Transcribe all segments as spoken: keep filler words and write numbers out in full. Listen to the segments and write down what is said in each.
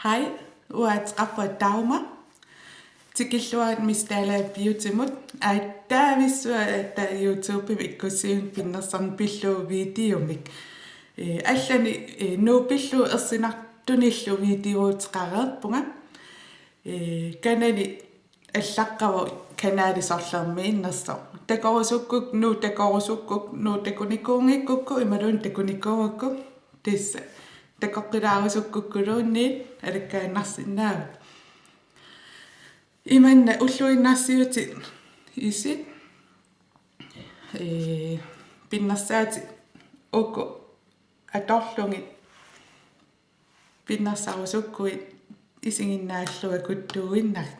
Hej, uanga ateqarpunga Dagmar. Tikilluarit Miss Dalager Beautymut. Aatsaavissuaq, aatsaavissuaq YouTube-imi ikkussivimmik pinnersarneq pillugu videomik. Ee, allanik, ee, Nuup pillugu ersinartunillu videouteqareerpunga. Ee, kanani allaqqavoq kanali sorlermiinnersoq. Takorusukkukku, Nuup takorusukkukku, Nuup takunikuunngikkukku, imaluunniit takunikuugakku. Tassa takoqqilaarusukkukkulluunniit alakkaannarsinnaavat. Imanna ulluinnarsiutit isit, ee, pinnersaatit uku atorlugit pinnersarusukkuit isiginnaallugakuttuuinnagit.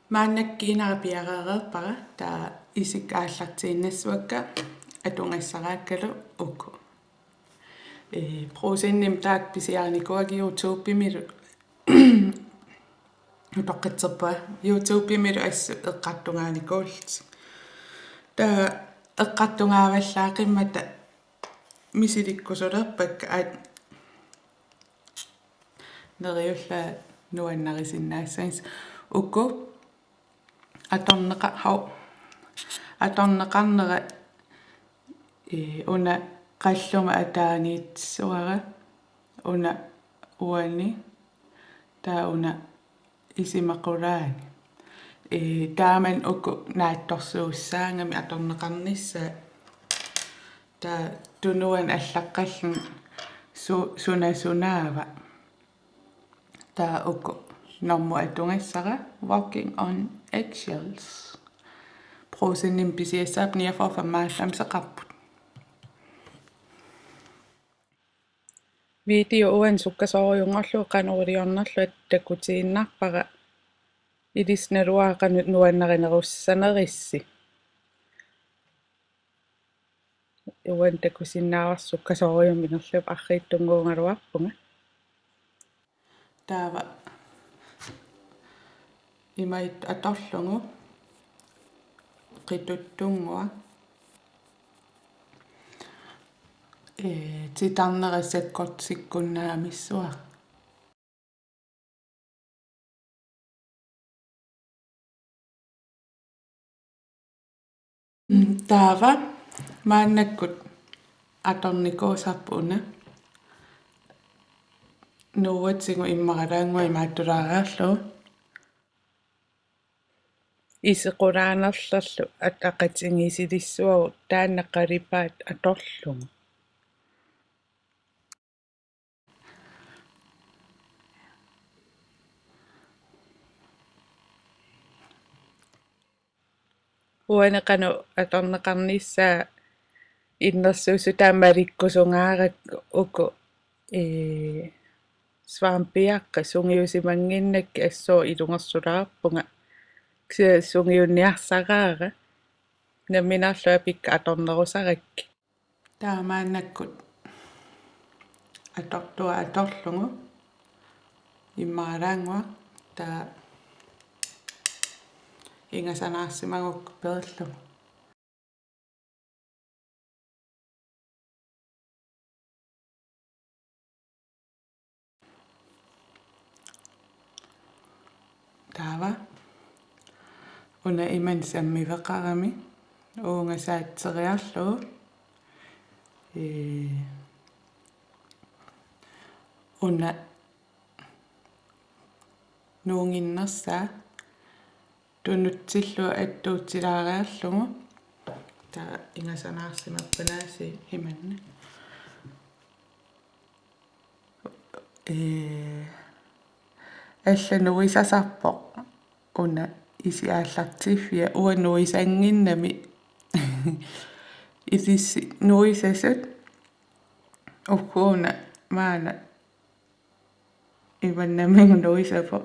Maannakkut kiinara piareereerpara, taava isikka aallartiinnassuakka atugassaraakkalu uku. Ee, Brugsenimi taakku pisiarinikuuakka YouTube-imilu. Utoqqatserpunga YouTube-imilu assut eqqartugaanikuullutik. Taava eqqartugaavallaaqimmata misilikkusulerpakka aat neriullunga nuannarisinnaassagissi. Uku atorneqa-, hau, atorneqarnera, ee, una qalluma ataaniitissavara, una uani, taava una isima qulaani. Ee, taamani uku naatsorsuussaagami atorneqarnissaat. Taava tunuani allaqqalluni su-, suna sunaava. Taava uku normu atugassara Walking on Eggshells. Brugsenimi pisiassarput niogfyrre femoghalvfemseqarput. Video uani sukkasoorujunngorlugu qanoq iliornerlunga takutiinnarpara, ilissi naluara qanoq nuannarinerussanerissi. Uani takusinnaavarsi sukkasoorujummi ingerlappoq, arriitsunnguugaluarpunga. Taava imaattoq atorlugu qituttunnguaq. Ee, titarnera sakkortusikkunnaamissavara. Taava maannakkut atornikuusarput una nuuatigut immaralaannguaq imaattulaariarlugu. Isequlaanerlerlu ataqatigiissilissavavut taanna qalipaat atorlugu. Uani qanoq atorneqarnissaa innersuussutaa malikkusugaarakku uku, ee, svampiaqqat sungiusimannginnakkit assut ilungersulaarpunga. Kisianni sungiunniarsaraara. Nammineerlunga pikka atornerusarakkit. Taava maannakkut atortua atorlugu immaralaannguaq, taava ingasanaarsimagukku peerlugu. Taava una imannak sammiveqarami uunga saatseriarlugu. Ee, una nuuginnersaa tunutsillugu attuutilaariarlugu. Taava ingasanaarsimappat aasiit imannak. Ee, alla nuisasarpoq una isit aallartiffia, uanga nuisannginnami. Ilissi nuisasut ugguuna maanna. Imannak nammineq nuisappoq.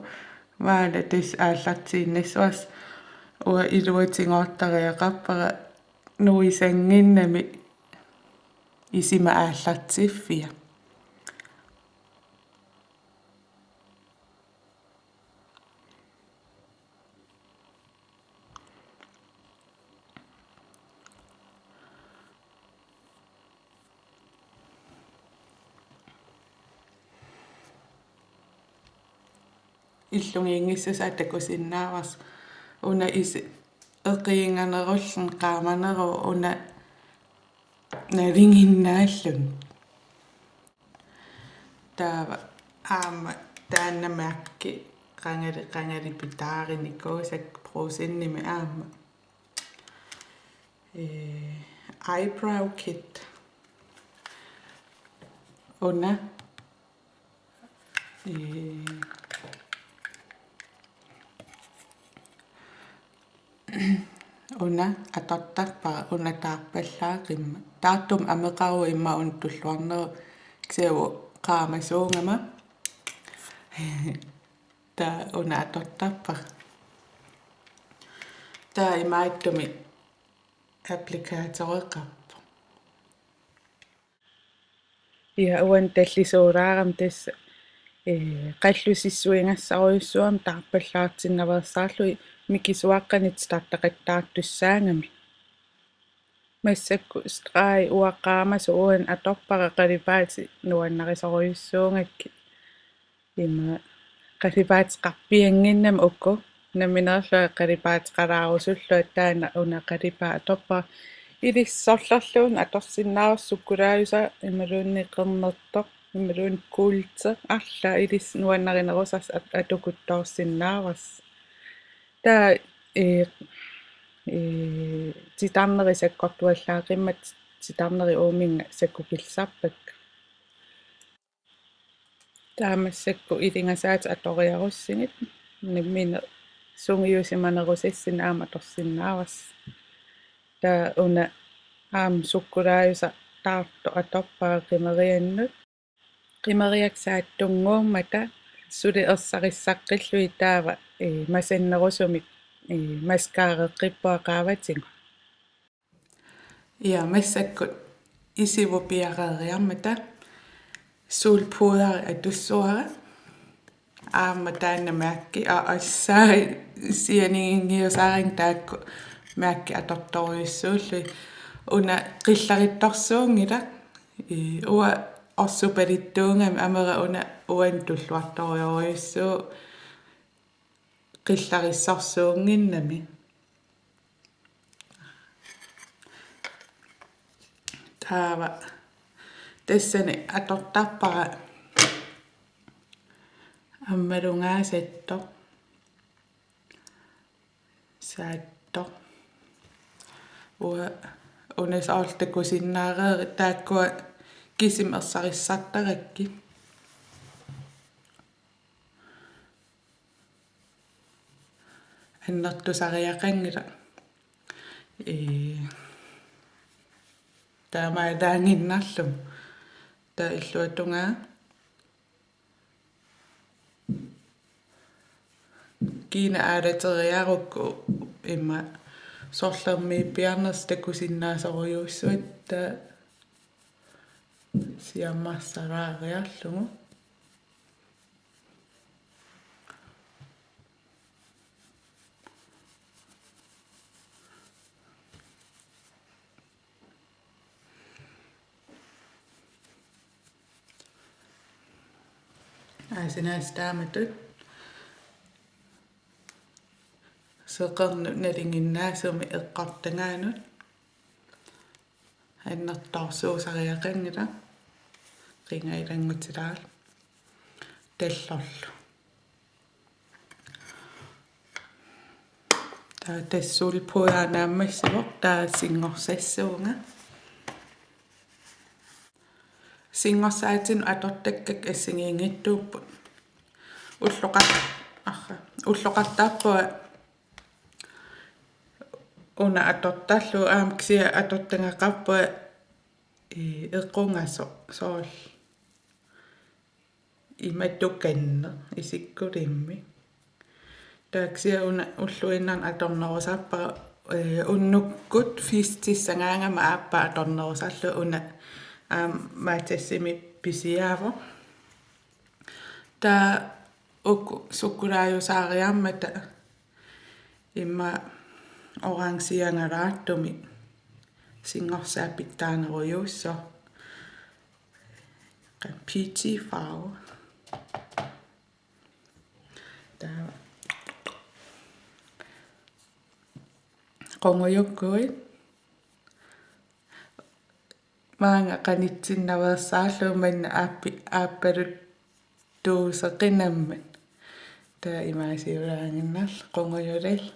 Maanna tassa aallartiinnassuarsi uanga iluatigoortariaqarpara nuisannginnami isima aallartiffia. illugiinngissusaa takusinnaavarsi. Una isi eqiinganerulluni qaamaneruvoq una nalinginnaalluni. Taava aamma taanna mærke qangali qangali pitaarinikuusakka Brugsenimi aamma. Ee, eyebrow kit. Una. Ee, una atortarpara una taarpallaaqimmat. Taartumik ameqaruit immaqa una tulluarneruvoq kisianni qaamasuugama. Taava una atortarpara. Taava imaattumik applikatoreqarpoq. Ja, uani tallisuulaarami tassa, ee, qallusissuigassarujussuugami taarpallaartinnaveersaarlugit mikisuaqqanik titartaqattaartussaagami. Massakkut streg uanga qaamasup uani atorpara qalipaatit nuannarisorujussuugakkit. Ima qalipaateqarpiannginnami uku. Nammineerlunga qalipaateqalaarusullunga taanna una qalipaat atorpara. Ilissi sorlerluunniit atorsinnaavarsi sukkulaajusaq imaluunniit qernertoq, imaluunniit kuulti. Arlaat ilissi nuannarinerusarsi at-, atukuttoorsinnaavarsi. Taava, ee, ee, titarnerit sakkortuallaaqimmata titarnerit uuminnga sakkukillisarpakka. Taava massakkut ilingasaatit atoriarussigit, nammineq sungiusimanerusassinnik aamma atorsinnaavarsi. Taava una aamma sukkulaajusaq taartoq atorpara qimeriannut. Qimeriakka saattunnguummata suli ersarissaqqillugit taava, ee, masannerusumik, ee, mascarareqqippunga qaavatigut. Ja, massakkut isivut piareeriarmata solpudderit atussavara. Aamma taanna mærke, aa, assai sianiginngiusarami taakku mærkit atortorujussuullugit. Una qillarittorsuunngilaq. Ii, uanga orsupalittuugami amera una uani tulluartorujorujussuuvoq qillarissorsuunnginnami. Taava tassani atortarpara ammalungaasattoq. Saattoq. Uanga una soorlu takusinnaareerit taakkua kisimik ersarissartarakkit. Annertusariaqanngilaq. Ee, taamaattoqannginnarlugu. Taava illuatungaa. Kiinaq aalateriarukku ima sorlermiippiarnersoq takusinnaasorujussuuvoq, taava siammarsalaariarlugu. Aasinaas taamatut seqernup nalinginnaasumik eqqortagaanut annertoorsuusariaqanngilaq, qingailanngutilaalu tallorlu. Taava tassa solpudder naammassivoq, taava singorsassuunga. Singorsaatinut atortakkakka assigiinngitsuupput. Ulloqar-, arra, ulloqartarpunga una atortarlugu, aamma kisianni atortagaqarpunga, ii, equngasoq soorlu. Imatukanneq isikkulimmik. Taava kisianni una ulluinnarni atornerusarpara, ee, unnukkut festissagaangama aappaa atornerusarlugu una aamma Matasimi pisiaavoq. Taava uku sukkulaajusaariarmata ima orangeangalaartumik singorsaat pitsaanerujussuusoq. Peachy farve. Taava qungujukkuit. Maanga qanitsinnaveersaarlugu manna aappi-, aappaluttuuseqinammat. Taava imaasiulaaginnarli qungujulillu.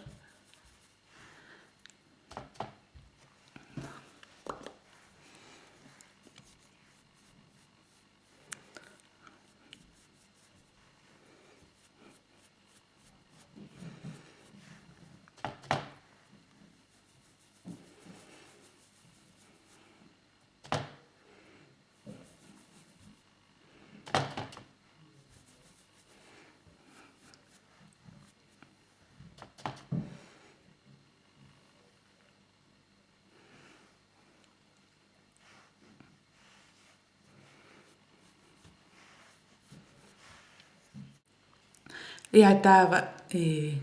Ja, taava, ee,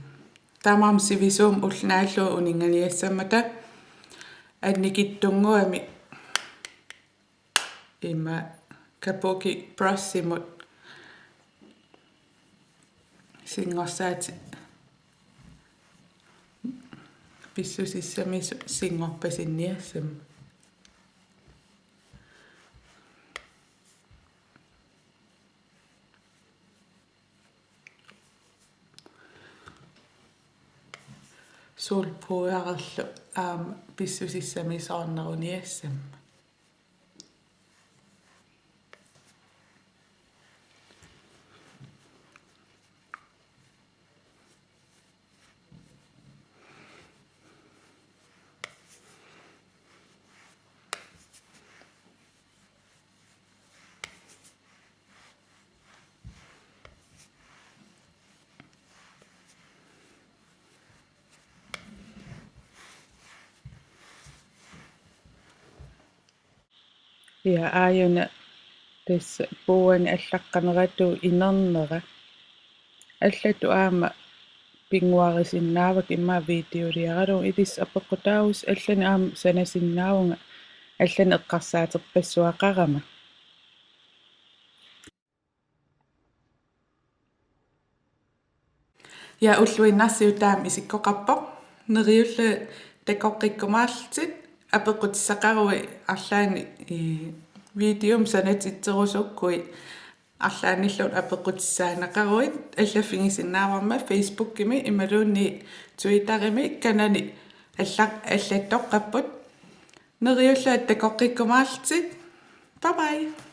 tamarmik sivisuumik ulloq naallugu uninnganiassammata annikitsunnguamik ima Kabuki brushimut singorsaatit pissusissamisut singorpasinniassammat. Solpudderlu aamma pissusissamisoorneruniassammat. Ja, aajuna tassa puuani allaqqaneratuuvoq inernera. Allatut aamma pinnguarisinnaavakka immaqa videoliaralugu, ilissi apeqqutaavusi, allanik aamma sanasinnaavunga, allanik eqqarsaaterpassuaqarama. Ja, ulluinnarsiutaami isikkoqarpoq. Neriullunga takoqqikkumaarlutit, apeqqutissaqaruit arlaannik, ii, videomi sanatitserusukkuit arlaannilluunniit apeqqutissaaneqaruit, allaffigisinnaavarma Facebookimi imaluunniit Twitterimi kanani alla-, allattoqqapput. Neriullunga takoqqikkumaarlutit. Bye bye.